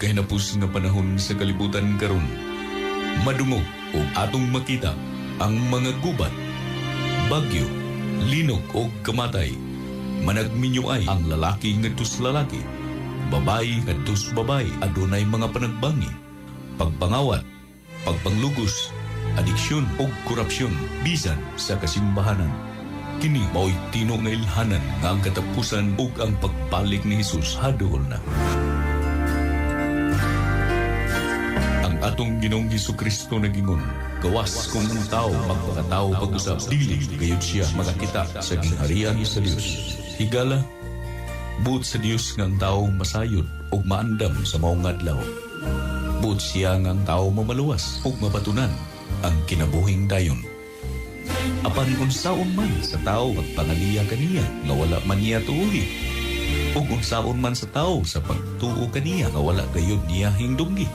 nagkahinapos nga panahon sa kalibutan karon, madungog o atong makita ang mga gubat, bagyo, linog o kamatay. Managminyo ay ang lalaki ngadto sa lalaki, babae ngadto sa babae, adunay mga panagbangi, pagpangawat, pagpanglugos, adiksyon o korupsyon bisan sa kasimbahanan. Kini mao'y tino nga ilhanan nga ang katapusan ug ang pagbalik ni Hesus haduol na. Ang atong Ginoong Hesukristo nagingon, gawas kung ang tao magpakatao pag-usab, dili gayud siya makakita sa gingharian sa Dios. Higala, buot sa Dios nga ang tao masayod ug maandam sa maong adlaw. Buot siya nga ang tao mamaluwas ug mabatunan ang kinabuhing dayon. Apan unsaon man sa tao pagpangaliya kaniya nga wala man niya tuuhi, ug unsaon man sa tao sa pagtuo kaniya nga wala gayud niya hingdunggi,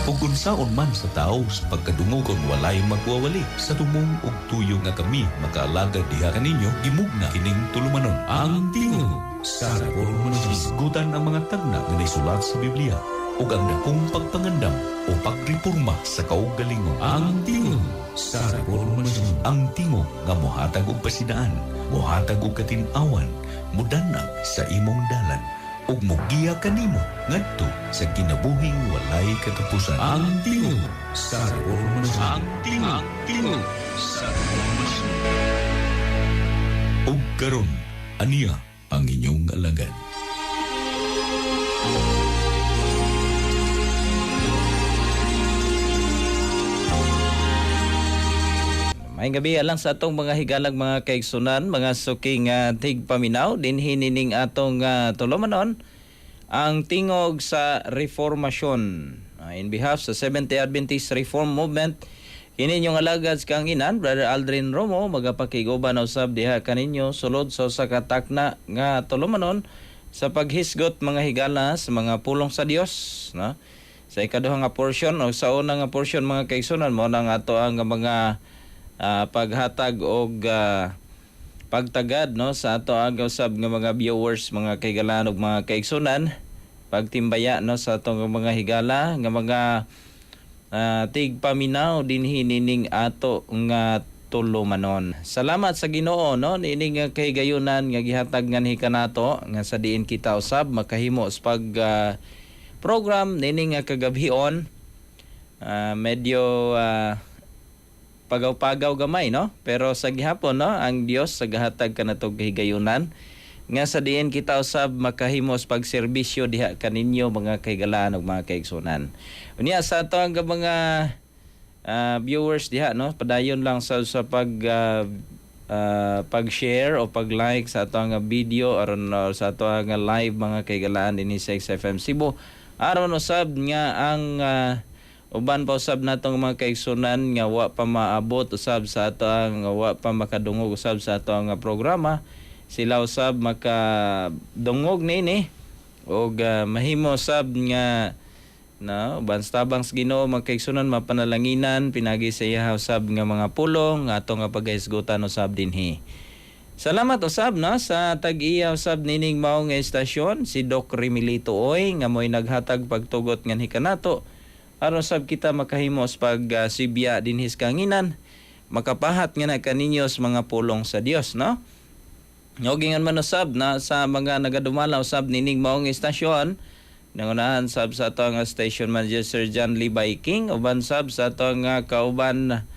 ug unsaon man sa tao sa pagkadungog kon walay magwawali sa tumong og tuyo nga kami makaalagad diha kaninyo, gimugna kining tulumanon. Ang Tingog sa Reformasyon. Hisgutan ang mga tagna nga naisulat sa Biblia ug ang dakong pagpangandam o pagreporma sa kaugalingon. Ang Tingog sa Reformasyon. Ang tingog nga mohatag og pasidaan, mohatag og katin-awan, mudanag sa imong dalan ug mogiya kanimo ngadto sa kinabuhing walay katapusan. Ang Tingog sa Reformasyon. Ang Tingog, Tingog sa Reformasyon. Ug karon, aniya ang inyong alagad. Maayong gabi alang sa atong mga higalag, mga kaigsunan, mga suking tigpaminaw dinhi nining atong tulumanon, Ang Tingog sa Reformasyon. In behalf sa Seventh-day Adventist Reform Movement, kini inyong alagad sa kanginan, Brother Aldrin Romo, magapakiguban usab diha kaninyo sulod sa usa ka takna nga tulumanon sa paghisgot, mga higala, sa mga pulong sa Dios, no? Sa ikaduha nga portion o sa una nga portion, mga kaigsunan, mo nang ato ang mga paghatag og pagtagad, no, sa ato ang usab nga mga viewers, mga kaigalan ug mga kaigsunan, pagtimbaya, no, sa atong mga higala nga mga tigpaminaw dinhi nining ato nga tulumanon. Salamat sa Ginoo, no, niining nga kahigayunan nga gihatag nganhi kanato nga sa diin kita usab makahimo sa pag program nining nga kagabhion. Medyo pagaw-pagaw gamay, no, pero sa gihapon, no, ang Dios sa gahatag kanatong kahigayunan nga sa diin kita usab makahimos pagserbisyo diha kaninyo, mga kahigalaan ug mga kaigsunan. Unya sa ato ang mga viewers diha, no, padayon lang sa pag-share o pag-like sa ato ang video aron sa ato ang live, mga kahigalaan, dinhi sa XFM Cebu, aron usab nga ang uban pa usab natong mga kaigsunan nga wa pa maabot usab sa ato ang wa pa makadungog usab sa ato ang programa, sila usab makadungog niini og mahimo usab nga, no, uban sa tabang sa Ginoo, mga kaigsunan, mapanalanginan pinagi sa iya usab nga mga pulong nga ato nga pagahisgutan usab dinhi. Salamat usab, no, sa tag-iya usab nining mao nga estasyon, si Doc Remilito Oy, nga mo'y naghatag pagtugot nganhi kanato aron sab kita makahimos pag sibya dinhi sa kanginan, makapahat nga na kaninyo sa mga pulong sa Dios, no? Og ingon man usab na sa mga nagadumala usab nining maong estasyon, nangunahan sab sa ato nga station manager, Sir John Libay King, uban sab sa ato nga kauban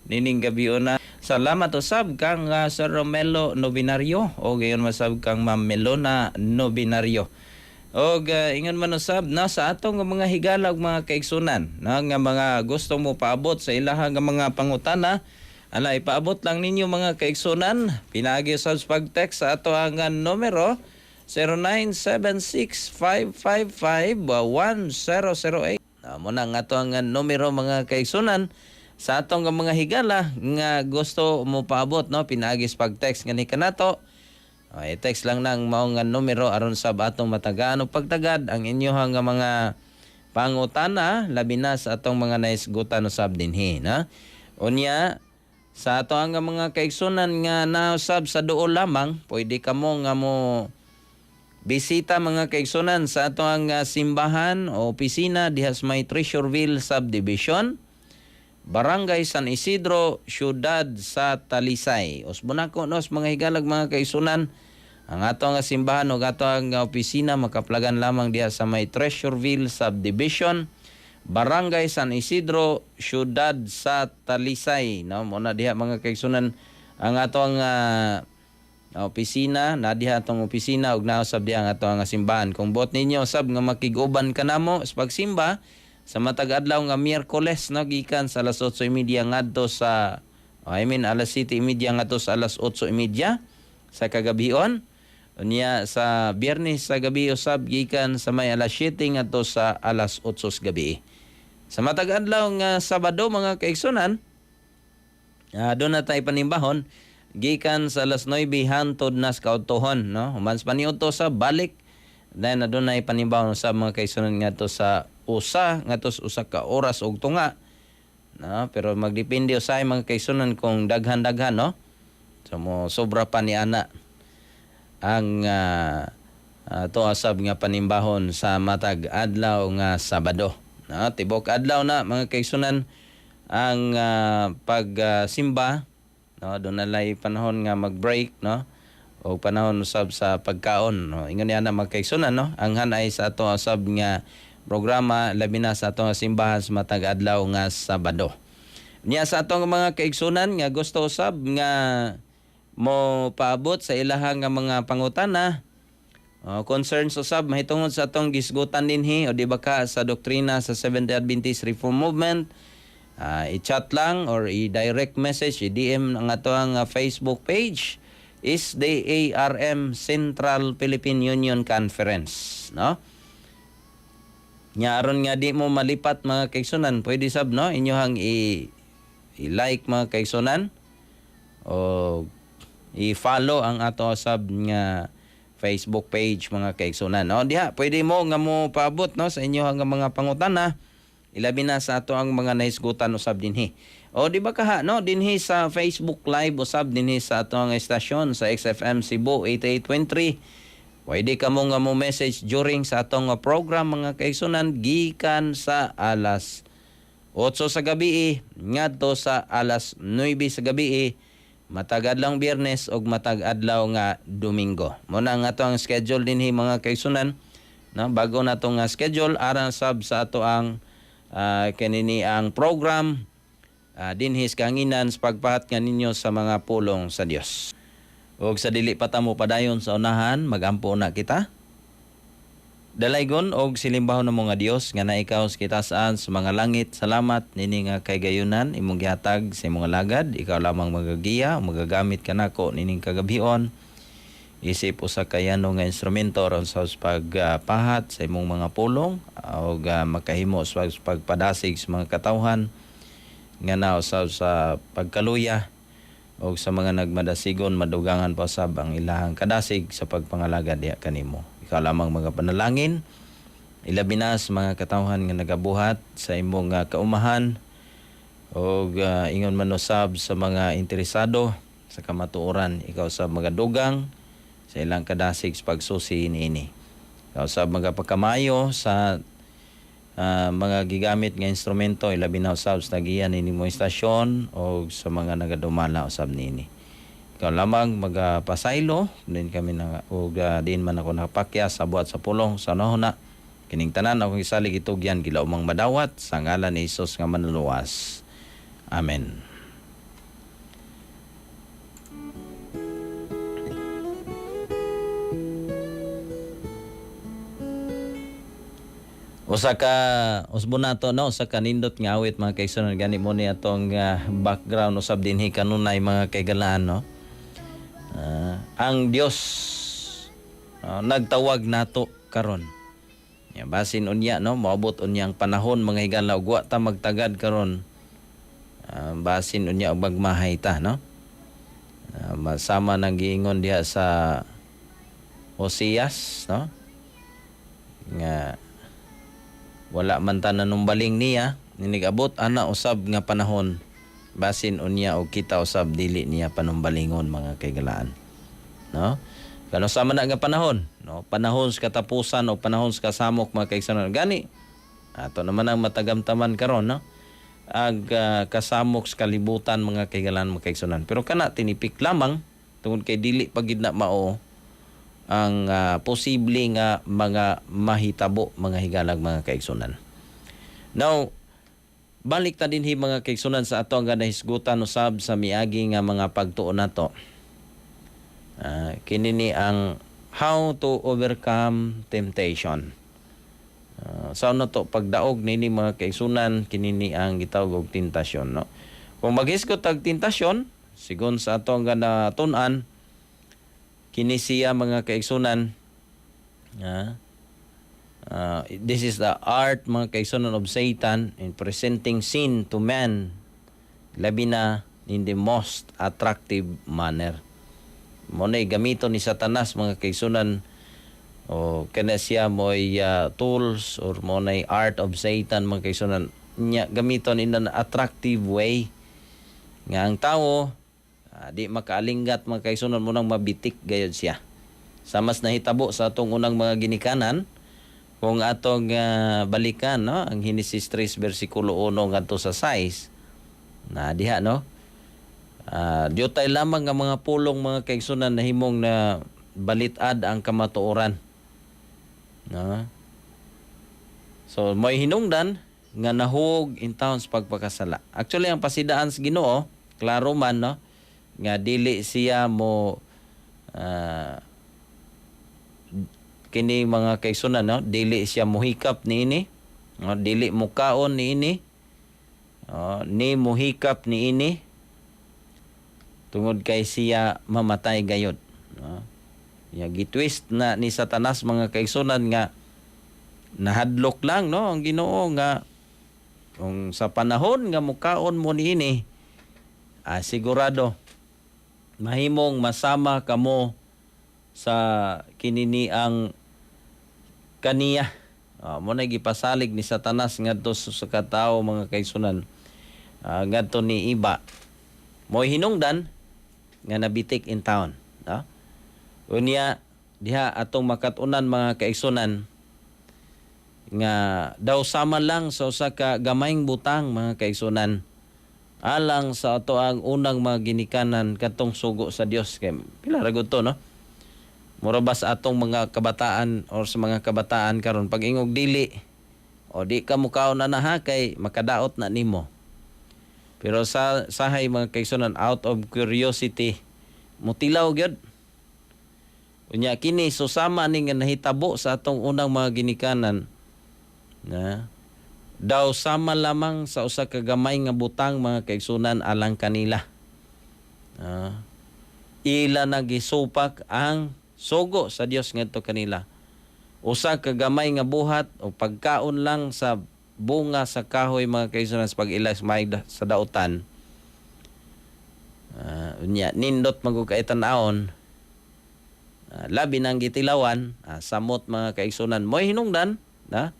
nining gabi una. Salamat usab kang Sir Romelo Nobinario o gayon masab kang Ma'am Melona Nobinario. Og ingon man usab na sa atong mga higala ug mga kaigsunan, no, nga mga gusto mo paabot sa ilaha nga mga pangutana, ala, ipaabot lang ninyo, mga kaigsunan, pinaagi usab sa pag-text sa ato ang numero 0976-555-1008. Mo na nga ato ang numero, mga kaigsunan, sa atong nga mga higala nga gusto mo paabot, no, pinaagi sa pag-text ngani kanato. O, i-text lang nang mao nga numero aron sab atong matagaan og pagtagad ang inyong nga mga pangutana, labi na sa atong mga naisgutan usab dinhi, na. Unya sa ato ang mga kaigsunan nga nausab sa duol lamang, pwede kamo nga mo Bisita mga kaigsunan sa ato ang simbahan o opisina diha sa may Treasureville Subdivision, Barangay San Isidro, Syudad sa Talisay. Usbon ako nos mga higalag mga kaigsunan, ang ato nga simbahan o ato ang opisina makaplagan lamang diha sa may Treasureville Subdivision, Barangay San Isidro, Syudad sa Talisay. No, mo na diha mga kaigsunan ang ato ang opisina, na diha atong opisina ug nausab diha ang ato ang simbahan. Kung buot ninyo usab nga makig-uban kanamo sa pagsimba sa matag adlaw nga Miyerkules, no, gikan sa alas 8:30 ngadto sa, I mean, alas 7:30 ngadto sa alas 8:30 sa kagabion. Unya sa Biyernes sa gabi usab gikan sa may alas 7 ngadto sa alas 8 sa gabi. Sa matag adlaw nga Sabado mga kaigsunan, doon na tayo panimbahon gikan sa alas 9 hantod na sa kaudtohon, no? Human sa paniudto sa balik, then doon na panimbahon sa mga kaigsunan ngadto sa usa ngadto sa usa ka oras og tunga, no? Pero magdepende usahay mga kaigsunan kung daghan-daghan, no? So mo sobra pa ni ana ang tuasab nga panimbahon sa matag adlaw nga Sabado, no? Tibok adlaw na mga kaigsunan ang pagsimba, no? Doon na lay panahon nga mag-break, no, o panahon usab sa pagkaon, no? Ingon niya na mga kaigsunan, no, ang hanay sa ato usab nga programa labi na sa atong simbahan sa matag adlaw nga Sabado. Niya sa atong mga kaigsunan nga gusto usab nga mo paabot sa ilahang nga mga pangutana, concerns usab mahitungod sa atong gisgutan dinhi o di ba ka sa doktrina sa Seventh-day Adventist Reform Movement, i-chat lang or i-direct message, i-DM ang atoang Facebook page is the ARM Central Philippine Union Conference, no? Nya aron nga di mo malipat mga kaigsunan, pwede sab, no, inyohang i-like mga kaigsunan o i-follow ang ato sab nga Facebook page mga kaigsunan, no? Diha pwede mo nga mo paabot, no, sa inyohang nga mga pangutana ilabi na sa ato ang mga nahisgutan usab dinhi. O di ba kaha, no, dinhi sa Facebook Live usab dinhi sa ato ang estasyon sa XFM Cebu 88.3. Pwede ka mo nga mo message during sa atong program mga kaigsunan gikan sa alas 8 sa gabi ngadto sa alas 9 sa gabi matag adlaw Biyernes ug matag adlaw nga Domingo. Mo na nga ato ang schedule dinhi mga kaigsunan, no? Bago na tong schedule aran sab sa ato ang kanini ang program dinhi sa kanginan sa pagpahat nga ninyo sa mga pulong sa Dios. Og sa dili pa ta mo padayon sa unahan, magampo na kita. Dalaygon og silimbahon ng mga Dios nga naikaw sa kitasaan sa mga langit. Salamat nini nga kay gayunan imong gihatag sa imong alagad. Ikaw lamang magagiya, magagamit kanako nining kagabion. Isip usa ka yano nga instrumento aron sa pagpahat sa imong mga pulong og makahimo sa pagpadasig sa mga katawhan nga nao sa pagkaluya o sa mga nagmadasigon, madugangan pa sab ang ilahang kadasig sa pagpangalagad diha kanimo. Ikaw lamang mga panalangin ilabi na sa mga katawhan nga nagabuhat sa imong kaumahan og ingon man usab sa mga interesado sa kamatuoran, ikaw sa mga dugang sa ilang kadasig sa pagsusi niini. Ikaw sa mga pagkamayo sa mga gigamit nga instrumento ilabi na usab sa tagiyan nini mo istasyon o sa mga nagadumala usab niini. Ikaw lamang magapasaylo din kami na og diin man ako nakapakya sa buhat sa pulong sa nahuna. Kining tanan akong isalig itugyan gilaumang madawat sa ngalan ni Hesus nga manluluwas. Amen. Usa ka usbon nato, no, usa ka nindot nga awit mga kaigsunan, gani mo ni atong background usab dinhi kanunay mga kaigalaan, no. Ang Dios nagtawag nato karon. Ya, basin unya, no, moabot unyang panahon mga higala ug wa ta magtagad karon. Basin unya og magmahay ta, no. Masama nang giingon diha sa Oseas, no, nga wala man ta nanumbaling niya, ninigabot ana usab nga panahon basin unya og kita usab dili niya panumbalingon mga kaigalaan, no? Kano sa man na nga panahon, no? Panahon sa katapusan o panahon sa kasamok, mga kaigsunan. Gani ato naman ang matagamtaman karon, no? Ag kasamok sa kalibutan, mga kaigalan, mga kaigsunan. Pero kana tinipik lamang tungod kay dili pa gid na mao ang posible nga mga mahitabo, mga higalag, mga kaigsunan. Now, balik ta dinhi, mga kaigsunan, sa ato ang nahisgutan usab sa miagi nga mga pagtuon nato. Kini ni ang how to overcome temptation. Sa na to pagdaog nini, mga kaigsunan, kini ni ang gitawag og tentasyon, no? Kung maghisgot tag tentasyon, sigon sa ato ang natun-an, kini siya, mga kaigsunan, this is the art, mga kaigsunan, of Satan in presenting sin to man, labi na in the most attractive manner. Mo na gamito ni Satanas, mga kaigsunan, o kana siya mo'y tools or mo na art of Satan, mga kaigsunan nya, gamiton in an attractive way nga ang tawo di makaalinggat, mga kaigsunan, mo nang mabitik gayod siya. Sa mas nahitabo sa atong unang mga ginikanan, kung atong balikan, no, ang Henesis 3 bersikulo 1 ngadto sa 6 na diha, no, diutay lamang nga mga pulong, mga kaigsunan, nahimong na balitad ang kamatuoran, no? So may hinungdan nga nahug in taon sa pagpakasala. Actually, ang pasidaan sa Ginoo klaro man, no, nga dili siya mo kini, mga kaigsunan, no, dili siya mohikap niini, no, dili mukaon niini, no, ni mohikap niini tungod kay siya mamatay gayod, no? Ya gitwist na ni Satanas, mga kaigsunan, nga nahadlok lang, no, ang Ginoo nga kung sa panahon nga mukaon mo niini, sigurado mahimong masama kamo sa kinini ang kaniya. Mo na gipasalig ni Satanas ngadto sa katao, mga kaigsunan, ngadto ni iba. Mo'y hinungdan nga nabitik in town, no? Unya diha atong makat-unan, mga kaigsunan, nga daw sama lang sa usa ka gamayng butang, mga kaigsunan, alang sa ato ang unang mga ginikanan katong sugo sa Dios. Kay pila ra gud to, no? Mura ba sa atong mga kabataan or sa mga kabataan karon, pag ingog dili o di ka mukaon na ha kay makadaot na nimo. Pero sa sahay, mga kaigsunan, out of curiosity mutilaw gyud. Unya kini susama ni nga nahitabo sa atong unang mga ginikanan na daw sama lamang sa usa ka gamay nga butang, mga kaigsunan, alang kanila. Ila nagisupak ang sugo sa Dios ngadto kanila. Usa ka gamay nga buhat o pagkaon lang sa bunga sa kahoy, mga kaigsunan, sa pag-ilas may sa dautan. Unya nindot magug kay tan-awon. Labi nang gitilawan, samot, mga kaigsunan, mo'y hinungdan na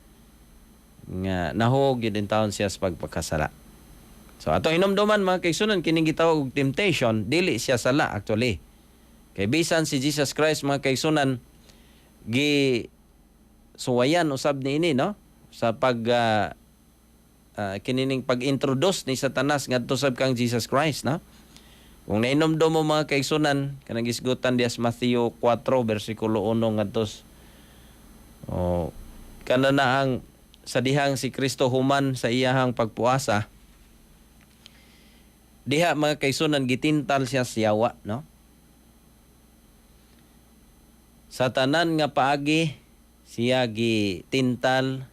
nga nahug gyud in taon siya sa pagpakasala. So atong hinumduman, mga kaigsunan, kining gitawag og temptation, dili siya sala actually. Kay bisan si Jesus Christ, mga kaigsunan, gi suwayan usab niini, no, sa pag kinining pag-introduce ni Satanas ngadto sab kang Jesus Christ, no? Kung nainomdom mo, mga kaigsunan, kanang gisgutan diya sa Matthew 4 bersikulo 1 ngadto oh, kana na ang sa dihang si Kristo human sa iyahang pagpuasa diha, mga kaigsunan, gitintal siya sa yawa, no? Sa tanan nga paagi siya gitintal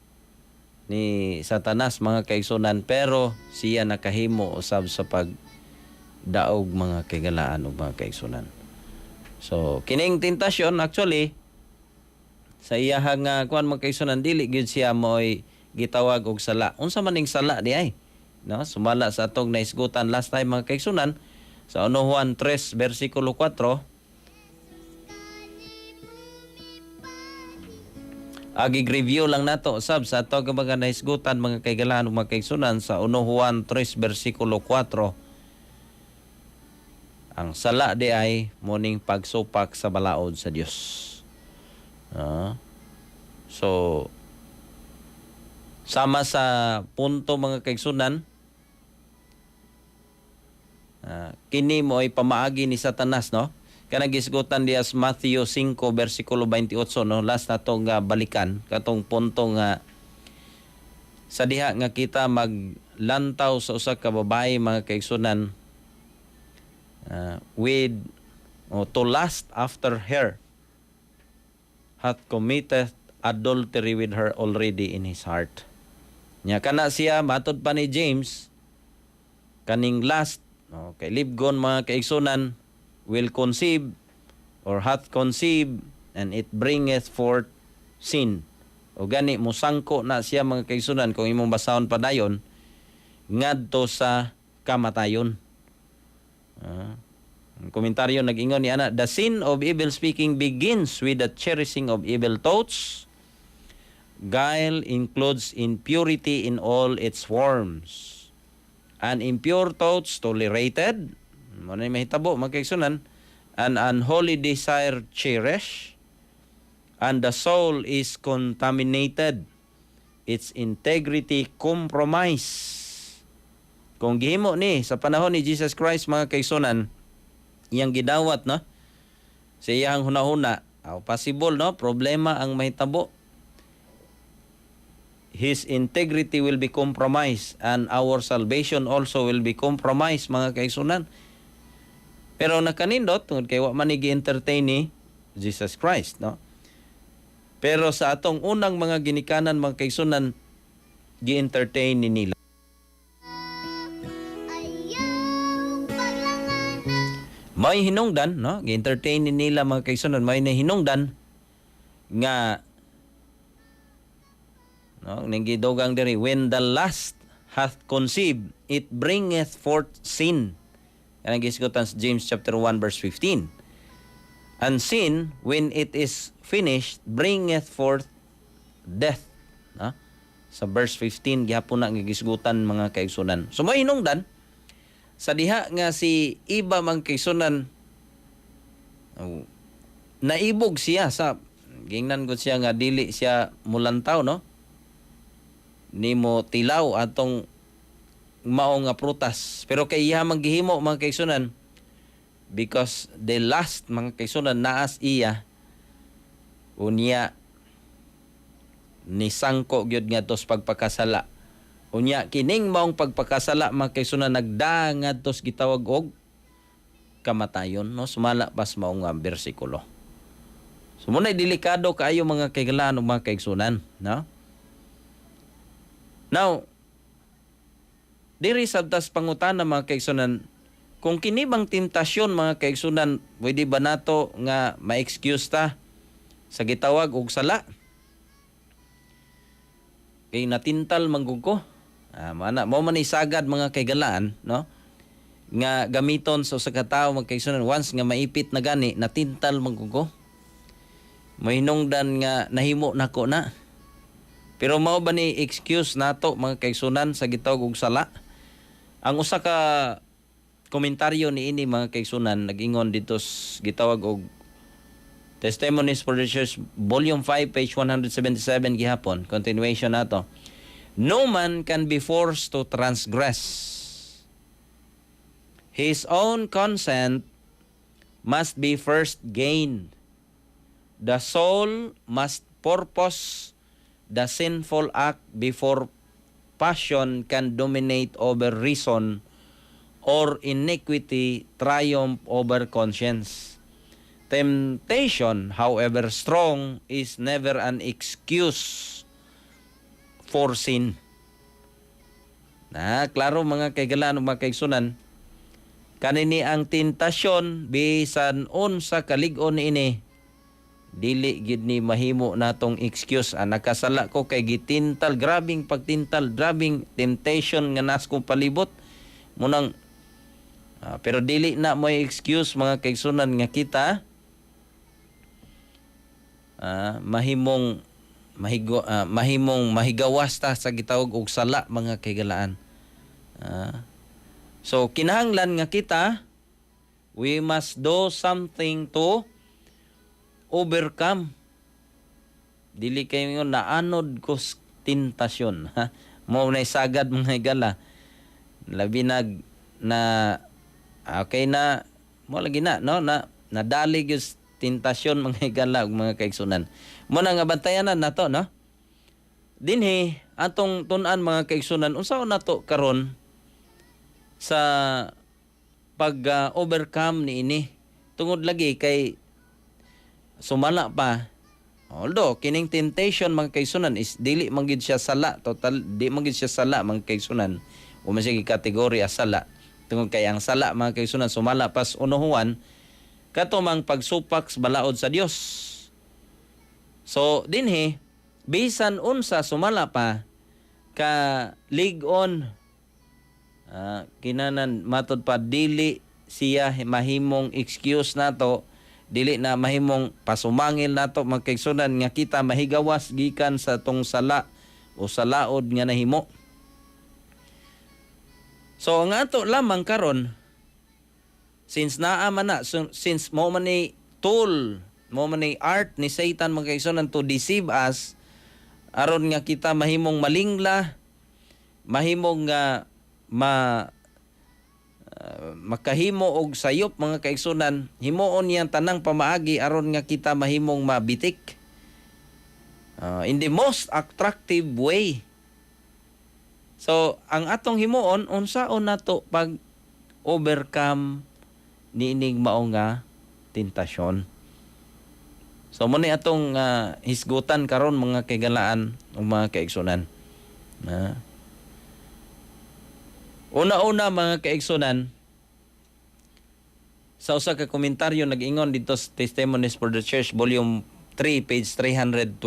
ni Satanas, mga kaigsunan, pero siya nakahimo usab sa pagdaog, mga kaigalaan ug mga kaigsunan. So kining tentasyon actually sa iyahang nga kuan, mga kaigsunan, dili gyud siya mo'y gitawag og sala. Unsa man ning sala di ay, no? Sumala sa atong naisgutan last time, mga kaigsunan, sa 1 Juan 3 bersikulo 4. Agig review lang nato sab sa ato nga mga nahisgutan, mga kaigalaan ug mga kaigsunan, sa 1 Juan 3 bersikulo 4. Ang sala di ay mao ning pagsupak sa balaod sa Dios. So sama sa punto, mga kaigsunan, kini mo ay pamaagi ni Satanas, no? Kanang gisgutan diya sa Matthew 5 versikulo 28, no? Last na to nga balikan katong punto nga sa diha nga kita maglantaw sa usa ka babae, mga kaigsunan, with o to lust after her hath committed adultery with her already in his heart. Nya kana siya, matod pa ni James, kaning lust, no, kay libgon, mga kaigsunan, will conceive or hath conceived and it bringeth forth sin. O gani musangko na siya, mga kaigsunan, kung imong basahon padayon ngadto sa kamatayon. Ang komentaryo nag-ingon ni ana, "The sin of evil speaking begins with the cherishing of evil thoughts. Guile includes impurity in all its forms. And impure thoughts tolerated," mao na mahitabo, mga kaigsunan, "an unholy desire cherish, and the soul is contaminated, its integrity compromised." Kung gihimo ni sa panahon ni Jesus Christ, mga kaigsunan, iyang gidawat, no, sa iyang hunahuna, possible, no, problema ang mahitabo. His integrity will be compromised and our salvation also will be compromised, mga kaigsunan. Pero nakanindot tungod kay wa man ni gi-entertain ni Jesus Christ, no? Pero sa atong unang mga ginikanan, mga kaigsunan, gi-entertain ni nila. Ayaw paglanganan. May hinungdan, no? Gi-entertain ni nila, mga kaigsunan, may hinungdan nga, no, ning gidugang diri, "When the lust hath conceived, it bringeth forth sin." Kanang gisgutan sa James chapter 1 verse 15. "And sin, when it is finished, bringeth forth death." No? Sa verse 15 gihapon na nga gisgutan, mga kaigsunan. So may hinungdan sa diha nga si Eva, mga kaigsunan, oh, naibog siya sa gingnan ko siya nga dili siya mulantaw, no, nimo tilaw atong mao nga prutas, pero kay iya man gihimo, mga kaigsunan, because the lust, mga kaigsunan, naas iya. Unya nisangko gyud ngadto sa pagpakasala. Unya kining maong pagpakasala, mga kaigsunan, nagda ngadto sa gitawag og kamatayon, no, sumala pas mao nga bersikulo. So mao delikado kaayo, mga kahigalaan ug mga kaigsunan, no? Now, diri sabtas pangutana, mga kaigsunan, kung kini bang tentasyon, mga kaigsunan, pwede ba nato nga ma-excuse ta sa gitawag og sala? Kay natintal man gud ko. Mana mao man isagad, mga kaigalaan, no? Nga gamiton sa usa ka tawo, mga kaigsunan, once nga maipit na gani, natintal man gud ko. Mahinungdan nga nahimo nako na. Pero mao ba ni excuse nato, mga kaigsunan, sa gitawag og sala? Ang usa ka komentaryo niini, mga kaigsunan, nag-ingon dito sa gitawag og Testimonies for the Church Volume 5 page 177 gihapon, continuation nato. "No man can be forced to transgress. His own consent must be first gained. The soul must purpose the sinful act before passion can dominate over reason or iniquity triumph over conscience. Temptation, however strong, is never an excuse for sin." Na, klaro, mga kaigalan ug mga kaigsunan, kanini ang tentasyon, bisan unsa kalig-on ini, dili gid ni mahimo natong excuse. Nakasala ko kay gitintal, grabing pagtintal, grabing temptation nga nas kong palibot munang pero dili na mo excuse, mga kaigsunan, nga kita mahimong mahigawas ta sa gitawag og sala, mga kaigalaan. So kinahanglan nga kita We must do something to overcome. Dili kayo naanod ko sa tentasyon, ha? Mo na sagad, mga higala. Labi nag na okay na mo lagi na, no, na nadali gyud sa tentasyon, mga higala ug mga kaigsunan. Mo na nga bantayanan nato, no? Dinhi atong tun-an, mga kaigsunan, unsaon nato karon sa pag overcome niini, tungod lagi kay sumala pa, although kining temptation, mga kaigsunan, is dili man gid siya sala total, di man gid siya sala, mga kaigsunan, o man siya kategorya sala, tungod kay ang sala, mga kaigsunan, sumala pas unuhuan kato mang pagsupak sa balaod sa Dios. So dinhi, bisan unsa, sumala pa ka lig-on, kinanan matod pa dili siya mahimong excuse nato, dili na mahimong pasumangil nato, mga kaigsunan, nga kita mahigawas gikan sa tong sala o sa laod nga nahimo. So ang ato lamang karon, since naa man na, so, since mo man ni tool, mo man ni art ni Satan, mga kaigsunan, to deceive us aron nga kita mahimong malingla, mahimong nga makahimo og sayop, mga kaigsunan, himuon niyang tanang pamaagi aron nga kita mahimong mabitik in the most attractive way. So ang atong himuon, unsaon nato pag overcome niining mao nga tentasyon? So mo ni atong hisgutan karon, mga kaigalaan ug mga kaigsunan na. Una-una, mga kaigsunan, sa usa ka komentaryo nag-ingon dito sa Testimonies for the Church volume 3 page 324,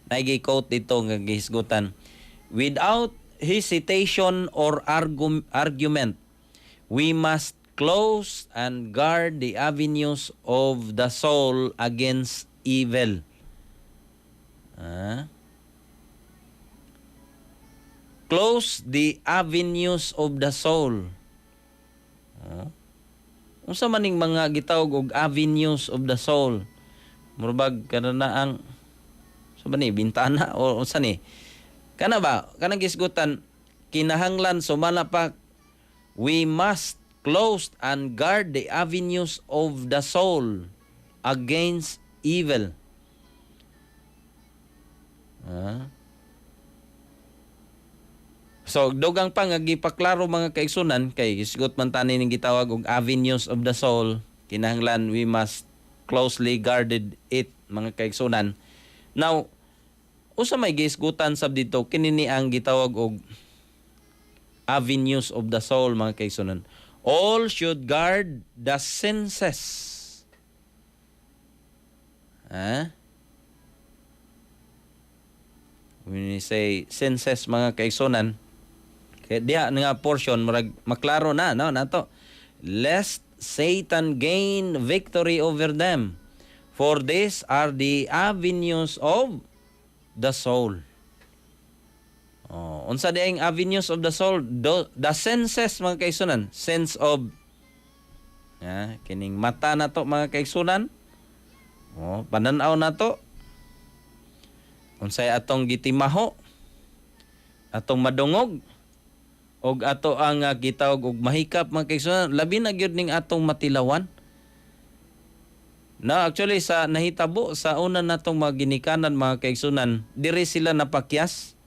naigi quote dito nga gihisgutan, "Without hesitation or argument, we must close and guard the avenues of the soul against evil." Ah? Close the avenues of the soul. Oh. Unsa man ning mga gitawag og avenues of the soul? Murabag kana na ang sa ba ni bintana o unsa ni? Kana ba? Kanang gisgutan, kinahanglan sumala pa we must close and guard the avenues of the soul against evil. Ah. So dugang pa nga gipaklaro, mga kaigsunan, kay hisgot man tani ning gitawag og avenues of the soul, kinahanglan we must closely guarded it, mga kaigsunan. Now, usa may gihisgutan sab dito, kini ni ang gitawag og avenues of the soul, mga kaigsunan. All should guard the senses. Ha? When we say senses, mga kaigsunan, kaya diha nga portion murag maklaro na, no, nato. "Lest Satan gain victory over them. For these are the avenues of the soul." Oh, unsa di ang avenues of the soul? The senses, mga kaigsunan, sense of, ya, kining mata nato, mga kaigsunan. Oh, pananaw nato. Unsay atong gitimaho, atong madungog, og ato ang gitawag og mahikap, mga kaigsunan, labi na gyud ning atong matilawan. Na actually sa nahitabo sa una natong mga ginikanan, mga kaigsunan, diri sila napakyas.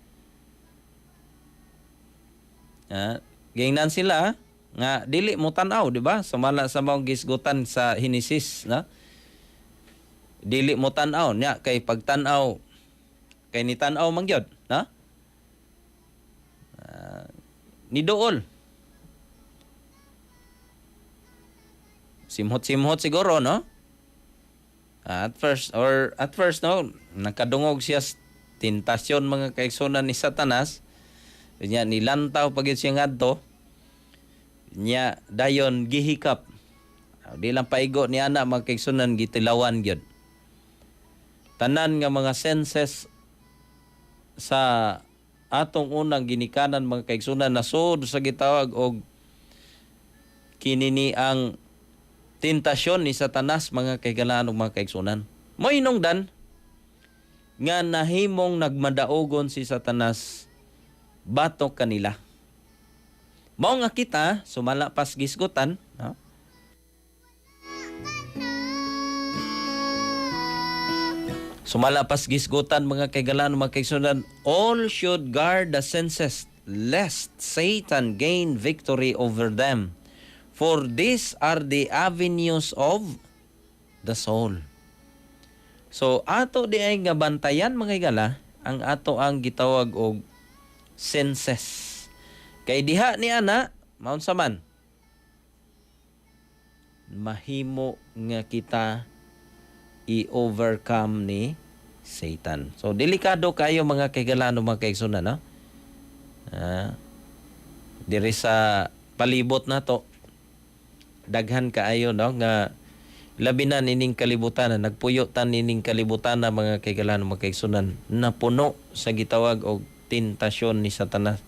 Gingnan sila nga dili mo tan-aw, di ba? Sumala sa mga gisgutan sa Henesis, na? Dili mo tan-aw nya kay pagtan-aw kay ni tan-aw man gyud, na? Ni duol. Simhot-simhot siguro, no? At first, no, nakadungog siya sa tentasyon, mga kaigsunan, ni Satanas. Nya nilantaw pagid siya ngadto. Nya dayon gihikap. Di lang paigo ni ana, mga kaigsunan, gitilawan gyud. Tanan nga mga senses sa atong unang ginikanan, mga kaigsunan, nasud sa gitawag og Kini ni ang tentasyon ni Satanas, mga kahigalaan ug mga kaigsunan. Mo hinungdan nga nahimong nagmadaugon si Satanas batok kanila. Mao nga kita sumala pas gisgutan, no? Sumala pas gisgutan, mga kaigalan, mga kaigsunan, all should guard the senses lest Satan gain victory over them. For these are the avenues of the soul. So ato di ay nga bantayan, mga higala, ang ato ang gitawag og senses. Kay diha ni ana, maunsa man mahimo nga kita i-overcome ni Satan. So delikado kayo, mga kahigalaan, mga kaigsunan, no? Diri sa palibot nato daghan kaayo, no, nga labi na nining kalibutan na nagpuyo ta nining kalibutan na, mga kahigalaan, mga kaigsunan, napuno sa gitawag og tentasyon ni Satanas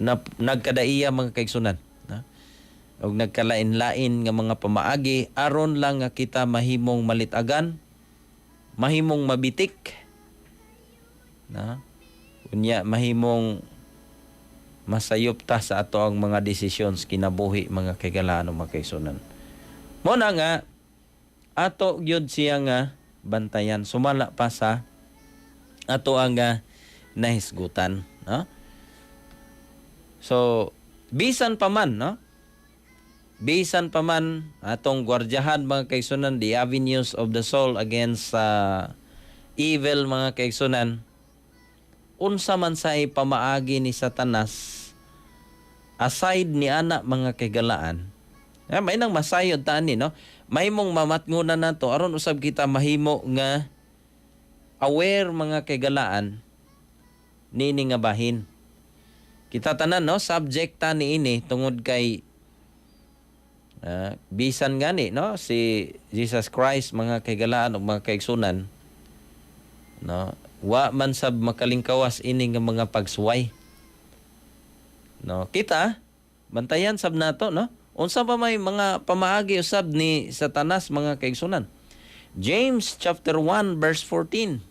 na nagkadaiya, mga kaigsunan, no? Og nagkalain-lain nga mga pamaagi aron lang nga kita mahimong malitagan, mahimong mabitik na unya mahimong masayop ta sa ato ang mga desisyon sa kinabuhi, mga kahigalaan o mga kaigsunan. Mo na nga ato gyud siya nga bantayan sumala pa sa ato ang nahisgutan, no? So bisan pa man, no, bisan pa man atong gwardyahan, mga kaigsunan, the avenues of the soul against evil, mga kaigsunan, unsa man sa pamaagi ni Satanas aside ni ana, mga kaigalaan, may nang masayod ta ani, no, mahimong mamatngunan nato aron usab kita mahimo nga aware, mga kaigalaan, nini nga bahin. Kita tanan, no, subject ta niini tungod kay bisan gani, no, si Jesus Christ, mga kaigalaan ug mga kaigsunan, no, wa man sab makalingkawas ini nga mga pagsuway, no? Kita bantayan sab nato, no, unsa pa may mga pamaagi usab ni Satanas, mga kaigsunan. James chapter 1 verse 14: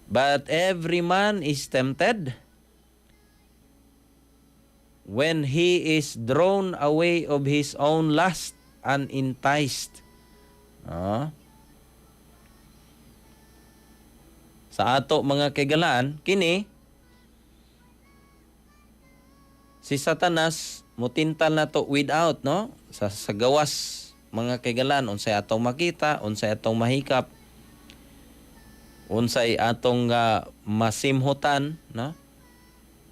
"But every man is tempted when he is drawn away of his own lust and enticed." Ah. Sa ato, mga kaigalaan, kini si Satanas mutintal nato without, no, sa gawas, mga kaigalaan, unsay atong makita, unsay atong mahikap, unsay atong masimhutan, no?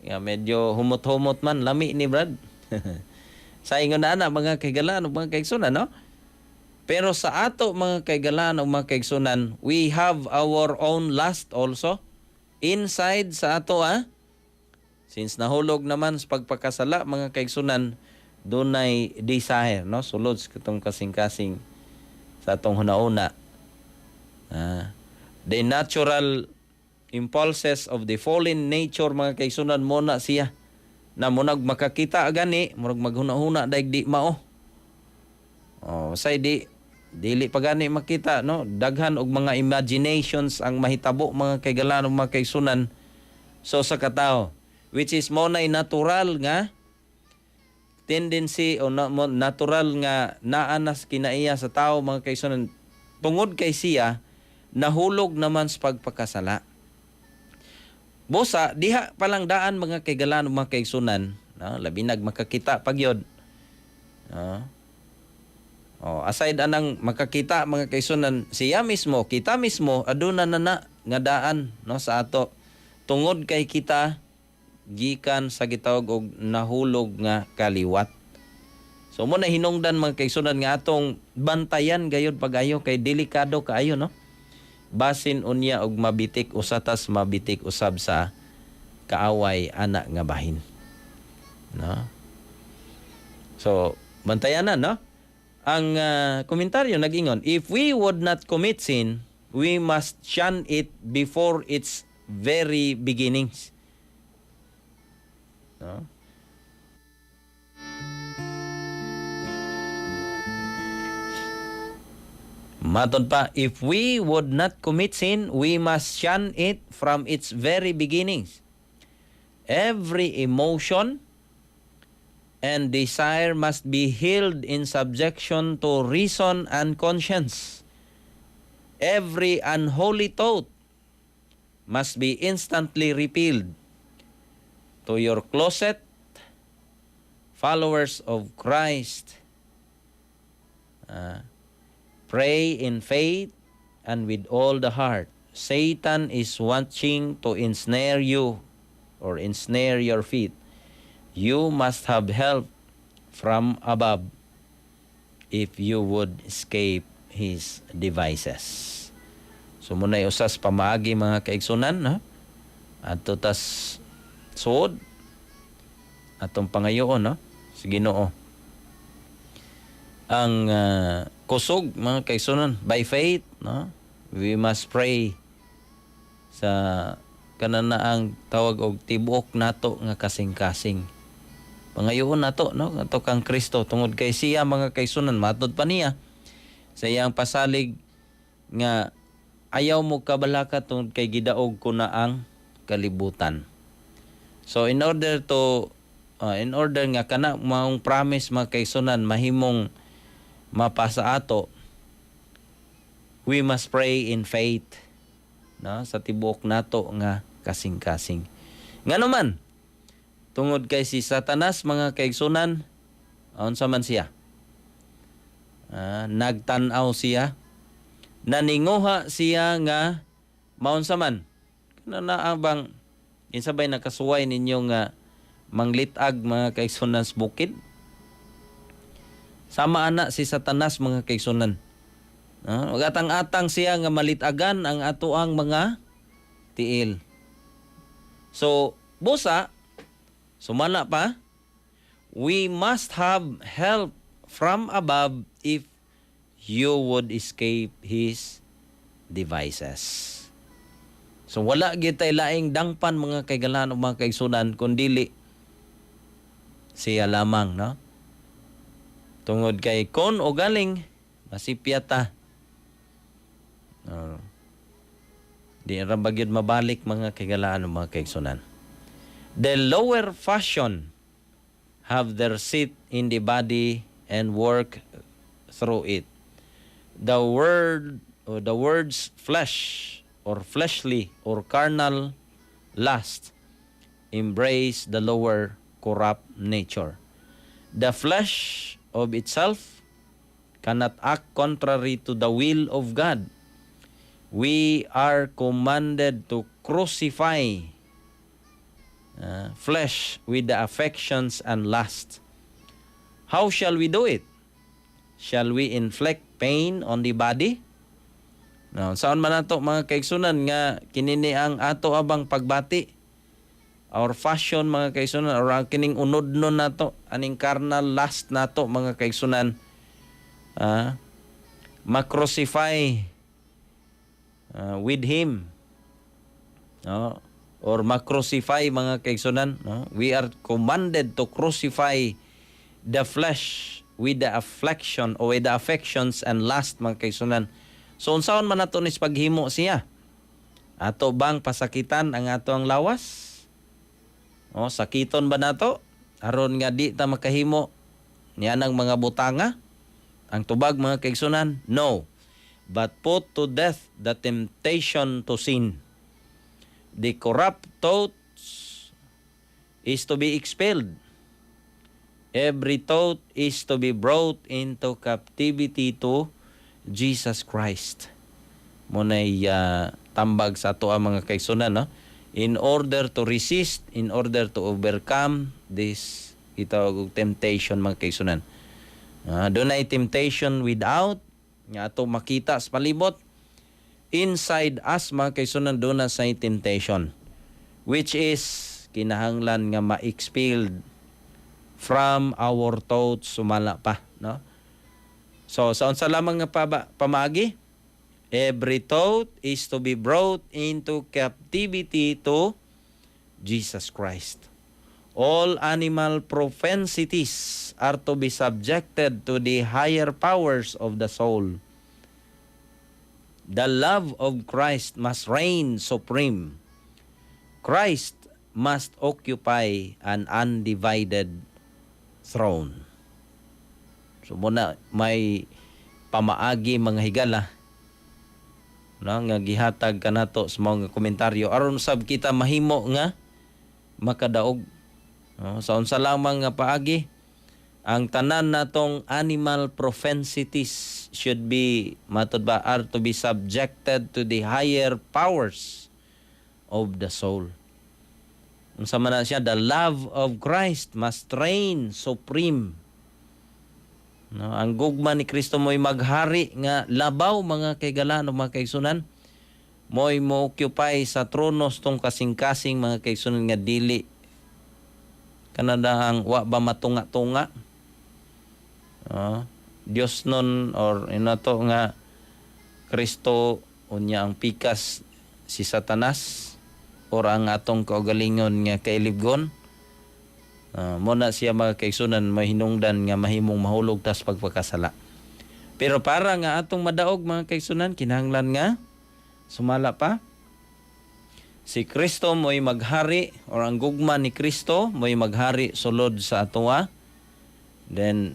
Nga medyo humot-humot man, lami ni Brad. Sa ingon na ana, mga kaigalaan ug mga kaigsunan, no? Pero sa ato, mga kaigalaan ug mga kaigsunan, we have our own lust also inside sa ato, ah. Since nahulog naman sa pagpakasala, mga kaigsunan, dunay desire, no, sulod sa katong kasing-kasing sa atong hunauna. The natural impulses of the fallen nature, mga kaigsunan, mo na siya na munag makakita gani murag maghuna-huna daig di mao. Oh, say di dili pa gani makita, no, daghan og mga imaginations ang mahitabo, mga kaigalaan ug mga kaigsunan, so sa katao, which is mo nay natural nga tendency o na, mo, natural nga naa nas kinaiya sa tao, mga kaigsunan, tungod kay siya nahulog naman sa pagpakasala. Busa, diha palang daan, mga kaigalaan ug mga kaigsunan, no? Labi nag makakita pagyod. No? Oh, aside anang makakita, mga kaigsunan, siya mismo, kita mismo aduna na na nga daan, no, sa ato tungod kay kita gikan sa gitawag og nahulog nga kaliwat. So mo na hinungdan, mga kaigsunan, nga atong bantayan gayud pag-ayo kay delikado kaayo, no? Basin unya og mabitik usa tas mabitik usab sa kaaway ana nga bahin. No? So, bantayan na, no? Ang komentaryo nag-ingon, "If we would not commit sin, we must shun it before its very beginnings." No? Matod pa, if we would not commit sin, we must shun it from its very beginnings. Every emotion and desire must be held in subjection to reason and conscience. Every unholy thought must be instantly repealed. To your closet, followers of Christ, pray in faith and with all the heart. Satan is watching to ensnare you or ensnare your feet. You must have help from above if you would escape his devices. So mao na'y usas pamaagi, mga kaigsunan, ha? Adto tas suod, atong pangayoon, no, sa Ginoo ang kusog, mga kaigsunan. By faith, no, we must pray sa kanana ang tawag og tibuok nato nga kasing-kasing. Pangayoon nato, no, ato kang Kristo, tungod kay siya, mga kaigsunan, matod pa niya sa iyang pasalig nga ayaw mo kabalaka tungod kay gidaog ko na ang kalibutan. So in order nga kana maong promise, mga kaigsunan, mahimong mapasa ato, we must pray in faith, no, sa tibuok nato nga kasing-kasing. Ngano man? Tungod kay si Satanas, mga kaigsunan, unsa man siya? Nagtan-aw siya, naninguha siya nga maunsa man kana na bang kinsa bay nakasuway ninyo nga manglit-ag, mga kaigsunan, sa bukid? Sama ana si Satanas, mga kaigsunan. No? Magatang-atang siya nga malitagan ang atoang mga tiil. So, busa, sumala pa, we must have help from above if you would escape his devices. So wala gyud tay laing dangpan, mga kaigalan o mga kaigsunan, kundili siya lamang, no? Tungod kay kon o galing masipya ta. No. Di ra ba gyud mabalik, mga kaigalaan o mga kaigsunan. The lower passion have their seat in the body and work through it. The word or the words flesh or fleshly or carnal lust embrace the lower corrupt nature. The flesh of itself cannot act contrary to the will of God. We are commanded to crucify flesh with the affections and lust. How shall we do it? Shall we inflict pain on the body? No, unsaon man nato, mga kaigsunan, nga kinini ang ato abang pagbati? Our passion, mga kaigsunan, or ang kining unodnon nato, aning carnal lust nato, mga kaigsunan, ma-crucify with him. No? Or ma-crucify, mga kaigsunan, no? We are commanded to crucify the flesh with the affliction or with the affections and lust, mga kaigsunan. So unsaon man nato ni sa paghimo siya? Ato bang pasakitan ang ato ang lawas? O sakiton ba nato aron nga di ta makahimo niya ng mga butanga? Ang tubag, mga kaigsunan, no. But put to death the temptation to sin. The corrupt thoughts is to be expelled. Every thought is to be brought into captivity to Jesus Christ. Mao na'y tambag sa ato ang mga kaigsunan, no? In order to resist, in order to overcome this gitawag og temptation, mga kaigsunan. Dunay temptation without nga ato makita sa palibot. Inside us, mga kaigsunan, duna say temptation which is kinahanglan nga ma-expelled from our thoughts, sumala pa, no? So sa unsa lamang nga pamaagi? Every thought is to be brought into captivity to Jesus Christ. All animal propensities are to be subjected to the higher powers of the soul. The love of Christ must reign supreme. Christ must occupy an undivided throne. So mao na may pamaagi, mga higala, no, nga gihatag kanato sa mga komentaryo aron sab kita mahimo nga makadaog, no? Sa unsa lamang nga paagi, ang tanan natong animal propensities should be, matod ba, are to be subjected to the higher powers of the soul. Unsa man na siya? The love of Christ must reign supreme, no? Ang gugma ni Kristo mo'y maghari nga labaw, mga kaigalaan o mga kaigsunan, mo'y mo occupy sa trono tong kasing-kasing, mga kaigsunan, nga dili kanada ang wa ba matunga-tunga. Dios nun or inato nga Kristo, unya ang pikas si Satanas or ang atong kaugalingon nga kailibgon. Mao na siya, mga kaigsunan, mahinungdan nga mahimong mahulog tas pagpakasala. Pero para nga atong madaog, mga kaigsunan, kinahanglan nga sumala pa si Kristo mo'y maghari or ang gugma ni Kristo mo'y maghari sulod sa atoa, then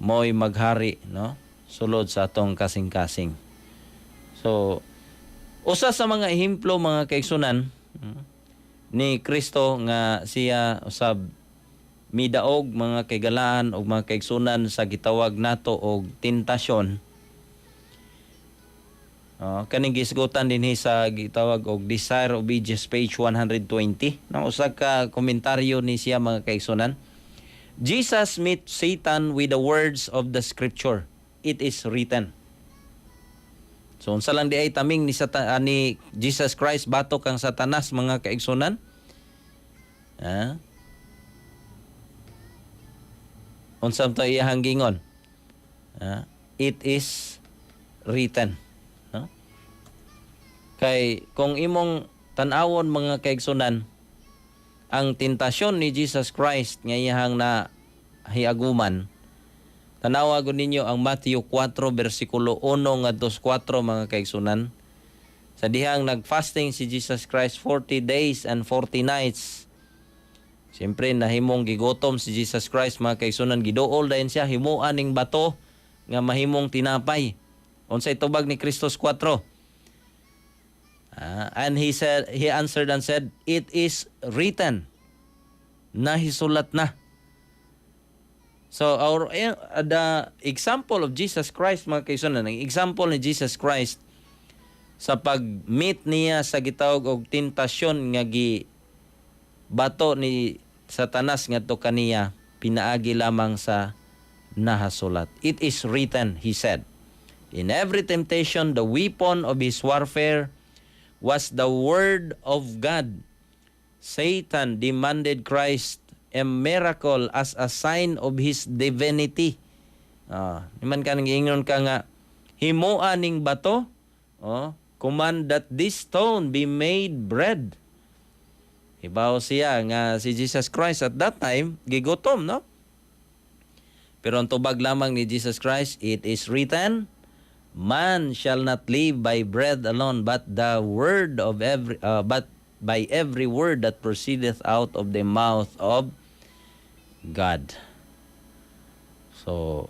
mo'y maghari, no, sulod sa atong kasing-kasing. So usa sa mga ehemplo, mga kaigsunan, ni Kristo nga siya usab midaog, mga kaigalaan og mga kaigsunan, sa gitawag nato og tentasyon. Kaning gisgutan dinhi sa gitawag og Desire of Ages, page 120, no, usa ka komentaryo ni siya, mga kaigsunan. Jesus met Satan with the words of the scripture. "It is written." So unsa lang di ay taming ni Jesus Christ batok kang Satanas, mga kaigsunan? Ha? Unsa to iyahang gingon? Ha? "It is written." No? Kay kung imong tan-awon, mga kaigsunan, ang tentasyon ni Jesus Christ nga iyahang na hiaguman, tanawa gud ninyo ang Matthew 4 bersikulo 1 ngadto 4, mga kaigsunan. Sa dihang nagfasting si Jesus Christ 40 days and 40 nights. Siyempre nahimong gigotom si Jesus Christ, mga kaigsunan, giduol dayon siya, himuan ning bato nga mahimong tinapay. Unsay tubag ni Kristo sa 4? And he said, he answered and said, "It is written." Nahisulat na. So the example of Jesus Christ, mga kaigsunan, ang example ni Jesus Christ sa pag-meet niya sa gitawag og tentasyon nga gi bato ni Satanas ngadto kaniya, pinaagi lamang sa nahasulat. "It is written," he said. In every temptation, the weapon of his warfare was the word of God. Satan demanded Christ a miracle as a sign of his divinity. Niman ka nang ingon ka nga himoa ning bato, oh, "Command that this stone be made bread." Hibaw siya nga si Jesus Christ at that time gigutom, no? Pero ang tubag lamang ni Jesus Christ, "It is written, man shall not live by bread alone, but by every word that proceedeth out of the mouth of God." So,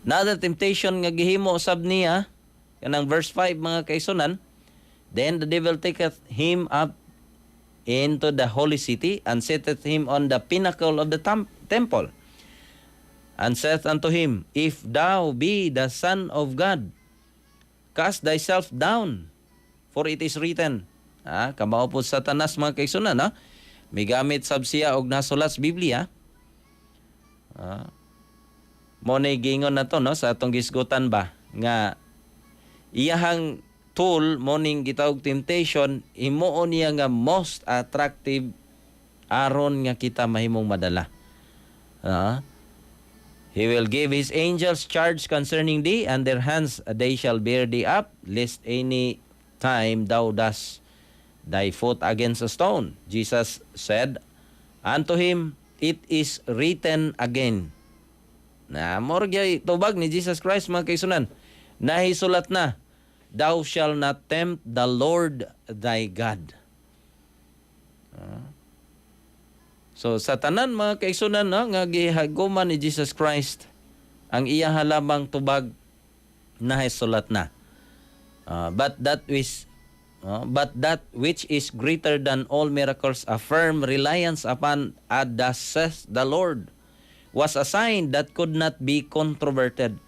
another temptation nga gihimo sab niya, kanang verse 5, mga kaigsunan, "Then the devil taketh him up into the holy city and setteth him on the pinnacle of the temple and saith unto him, 'If thou be the Son of God, cast thyself down, for it is written.'" Kamao po Satanas, mga kaigsunan, ha? Migamit sab siya og nasulat sa Biblia. Mo na gingon na to, no, sa atong gisgutan ba nga iyahang tool mo ning gitawag temptation, himuon niya nga most attractive aron nga kita mahimong madala. "He will give his angels charge concerning thee, and their hands they shall bear thee up, lest any time thou dash thy foot against a stone." Jesus said unto him, "It is written again." Na mao gyud tubag ni Jesus Christ, mga kaigsunan. Nahisulat na, "Thou shall not tempt the Lord thy God." So sa tanan, mga kaigsunan, no, nga gihaguman ni Jesus Christ, ang iya lamang tubag, "Nahisulat na." But that which is greater than all miracles, a firm reliance upon a "Thus saith the Lord," was a sign that could not be controverted.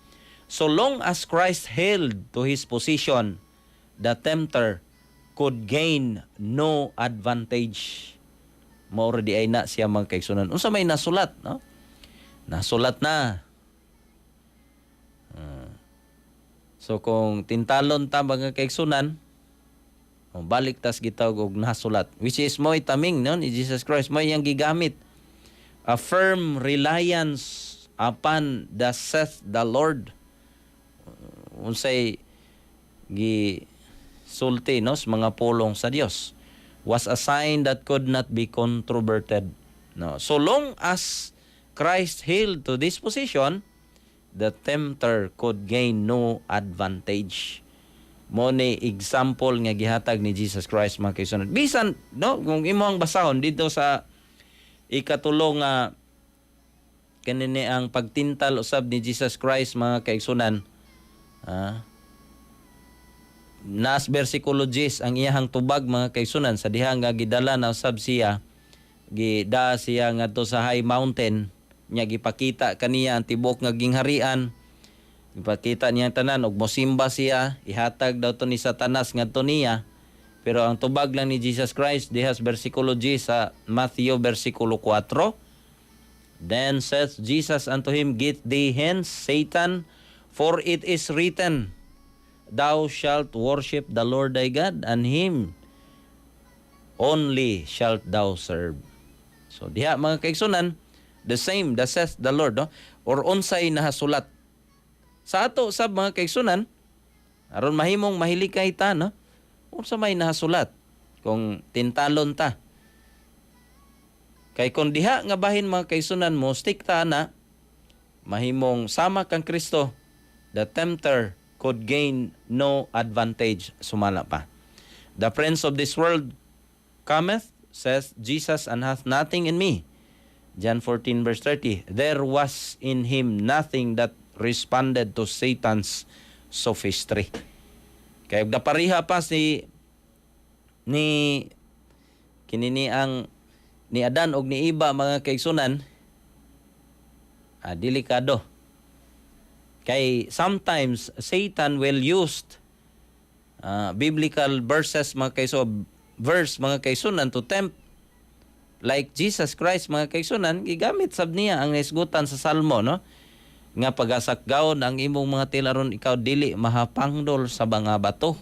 So long as Christ held to his position, the tempter could gain no advantage. Mao diay na siya, mga kaigsunan. Unsa may nasulat, no? Nasulat na. So kung tintalon ta, mga kaigsunan, oh, balik tas gitawag og nasulat, which is mo'y taming, no, ni Jesus Christ, mo'y iyang gigamit. A firm reliance upon "Thus saith the Lord." Unsay gi sulti, no, sa mga pulong sa Dios was a sign that could not be controverted. No. So long as Christ held to this position, the tempter could gain no advantage. Mo ni example nga gihatag ni Jesus Christ, mga kaigsunan. Bisan, no, kung imo ang basahon dito sa ikatulo nga kanini ang pagtintal usab ni Jesus Christ, mga kaigsunan, nas versikulo 10 ang iyahang tubag, mga kaigsunan, sa diha nga gidala na usab siya, gida siya ngadto sa high mountain nya, gipakita kaniya ang tibuok nga gingharian, gipakita niya ang tanan ug mosimba siya, ihatag daw to ni Satanas ngadto niya. Pero ang tubag lang ni Jesus Christ diha sa versikulo 10 sa Matthew versikulo 4, "Then saith Jesus unto him, 'Get thee hence, Satan, for it is written, Thou shalt worship the Lord thy God, and him only shalt thou serve.'" So diha, mga kaigsunan, the same, "Thus saith the Lord," no? Or unsay nahasulat. Sa ato sa mga kaigsunan, aron mahimong mahilikay ta, no? Unsa may nahasulat kung tintalon ta? Kay kung diha nga bahin, mga kaigsunan, mo stick ta na mahimong sama kang Kristo, the tempter could gain no advantage sumala pa. "The prince of this world cometh," says Jesus, "and hath nothing in me." John 14 verse 30. There was in him nothing that responded to Satan's sophistry. Kaya napariha pa si ni kinini ang ni Adan og ni Iba, mga kaigsunan, delikado. Kay sometimes Satan will use biblical verses, mga verse, mga kaigsunan, to tempt, like Jesus Christ, mga kaigsunan, gigamit sab niya ang hisgutan sa Salmo, no, nga pagasakgawon ang imong mga tiil aron ikaw dili mahapangdol sa mga bato.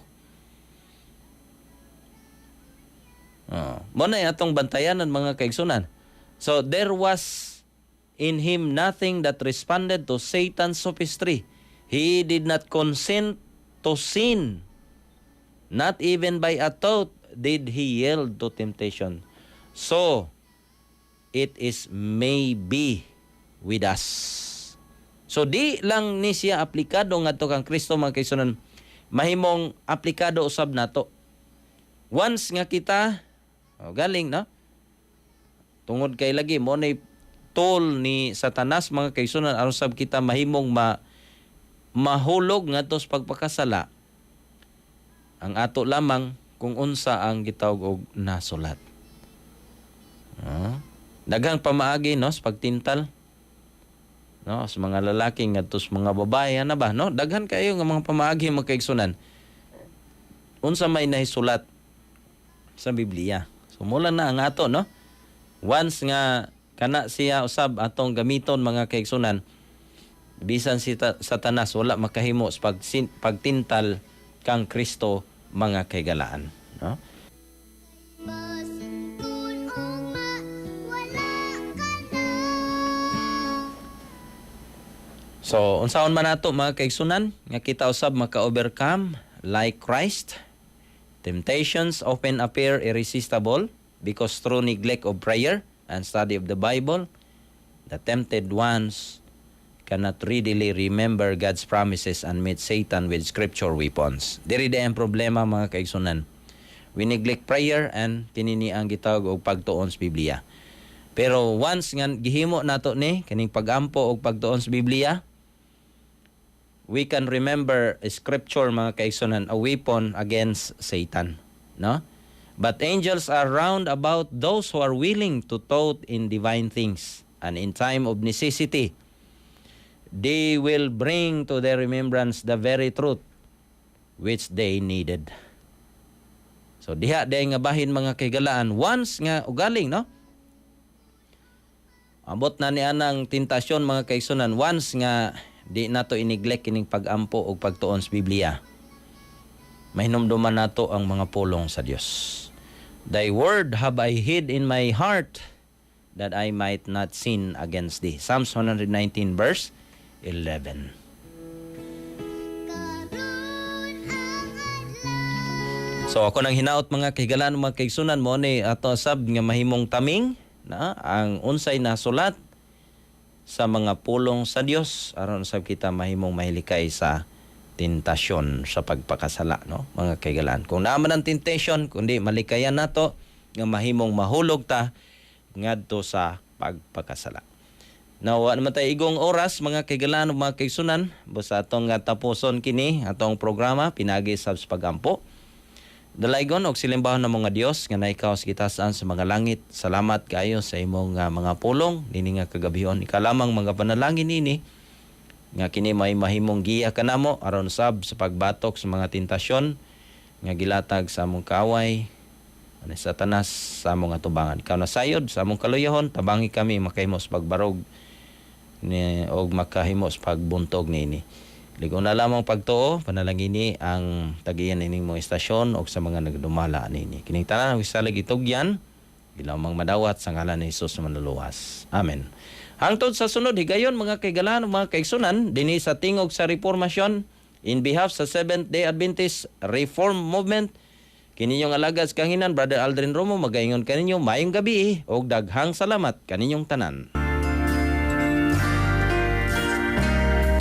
Oh, mo na atong bantayanan, mga kaigsunan. So there was in him nothing that responded to Satan's sophistry. He did not consent to sin. Not even by a thought did he yield to temptation. So it is may be with us. So di lang ni siya aplikado ngadto kang Kristo, mga kaigsunan, mahimong aplikado usab nato. Once nga kita, oh, galing, no? Tungod kay lagi mo ni tool ni Satanas, mga kaigsunan, aron sab kita mahimong mahulog ngadto sa pagpakasala. Ang ato lamang kung unsa ang gitawag og nasulat. Daghang pamaagi, no, sa pagtintal, no, sa mga lalaki ngadto sa mga babae na ba, no? Daghan kayo nga mga pamaagi, mga kaigsunan. Unsa may nahisulat sa Biblia. So mula na ang ato, no? Once nga kana siya usab atong gamiton, mga kaigsunan, bisan si Satanas wala makahimo sa pagtintal kang Kristo, mga kahigalaan, no? Basin kun ugma wala ka na. So, unsaon man nato, mga kaigsunan, nga kita usab maka-overcome like Christ? Temptations often appear irresistible because through neglect of prayer and study of the Bible, the tempted ones cannot readily remember God's promises and meet Satan with scripture weapons. Diri di ang problema, mga kaigsunan. We neglect prayer and kini ni ang gitawag og pagtuon sa Biblia. Pero once nga gihimo nato ni kining pagampo og pagtuon sa Biblia, we can remember a scripture, mga kaigsunan, a weapon against Satan, no? But angels are round about those who are willing to thought in divine things, and in time of necessity they will bring to their remembrance the very truth which they needed. So diha diay nga bahin, mga kahigalaan, once nga ugaling, no? Ambot na ni anang tentasyon, mga kaigsunan, once nga di nato i-neglect kining pagampo og pagtuon sa Biblia. Mahinumduman nato ang mga pulong sa Dios. "Thy word have I hid in my heart that I might not sin against thee." Psalms 119 verse 11. Karon ang adlaw. So ako nang hinaot, mga kahigalaan, mga kaigsunan, mo ni ato sab nga mahimong taming na ang unsay nasulat sa mga pulong sa Dios aron sab kita mahimong mahilikay sa tentasyon sa pagpakasala, no, mga kahigalaan. Kung naa man ang temptation, kundi malikayan nato nga mahimong mahulog ta ngadto sa pagpakasala. Now, wa naman tayo igong oras, mga kahigalaan ug mga kaigsunan, busa atong nga tapuson kini atong programa pinagi sa pagampo. Dalaygon og silimbahon ng mga Dios nga naikaw sa gitasan sa mga langit. Salamat kaayo sa imong mga pulong nini nga kagabihon. Ikaw lamang mga panalangin nini nga kini may mahimong giya kanamo aron sab sa pagbatok sa mga tentasyon nga gilatag sa among kaaway ani Satanas sa among atubangan. Ikaw na sayod sa among kaluyahon, tabangi kami makahimo sa pagbarog ni og makahimo sa pagbuntog niini. Ligo na lamang pagtuo, panalangini ang tagiyan ining mga istasyon o sa mga nagdumala nini. Kining tanan ang salig itugyan, gilamang madawat sa ngalan ni Jesus na manluluwas. Amen. Hangtod sa sunod higayon, mga kaigalan, mga kaigsunan, dinhi sa Tingog sa Reformasyon in behalf sa Seventh Day Adventist Reform Movement, kininyong alagad sa kahanginan, Brother Aldrin Romo, magaingon kaninyo maayong gabi og daghang salamat kaninyong tanan.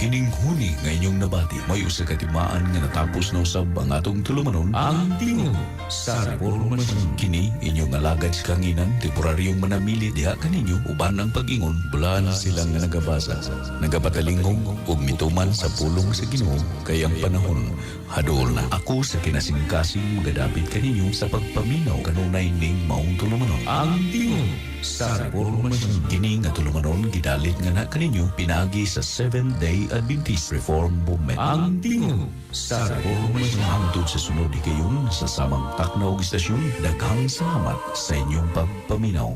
Kining huni nga inyong nabati may usa ka timaan nga natapos na usab ang atong tulumanon, ang Tingog sa Reformasyon. Kini inyong alagad sa kahanginan, temporaryong manamili diha kaninyo uban ang pag-ingon bulan sila nga nagabasa, nagapatalingog ug mituman sa pulong sa Ginoo kay ang panahon haduol na. Ako sa kinasingkasing magadapit kaninyo sa pagpaminaw kanunay ning maong tulumanon, ang Tingog sa Reformasyon. Kini nga tulumanon gidalit nga na kaninyo pinaagi sa Seventh Day Adventist Reform Movement. Ang Tingog sa Reformasyon. Hangtod sa sunod higayon sa samang takna og istasyon, daghang salamat sa inyong pagpaminaw.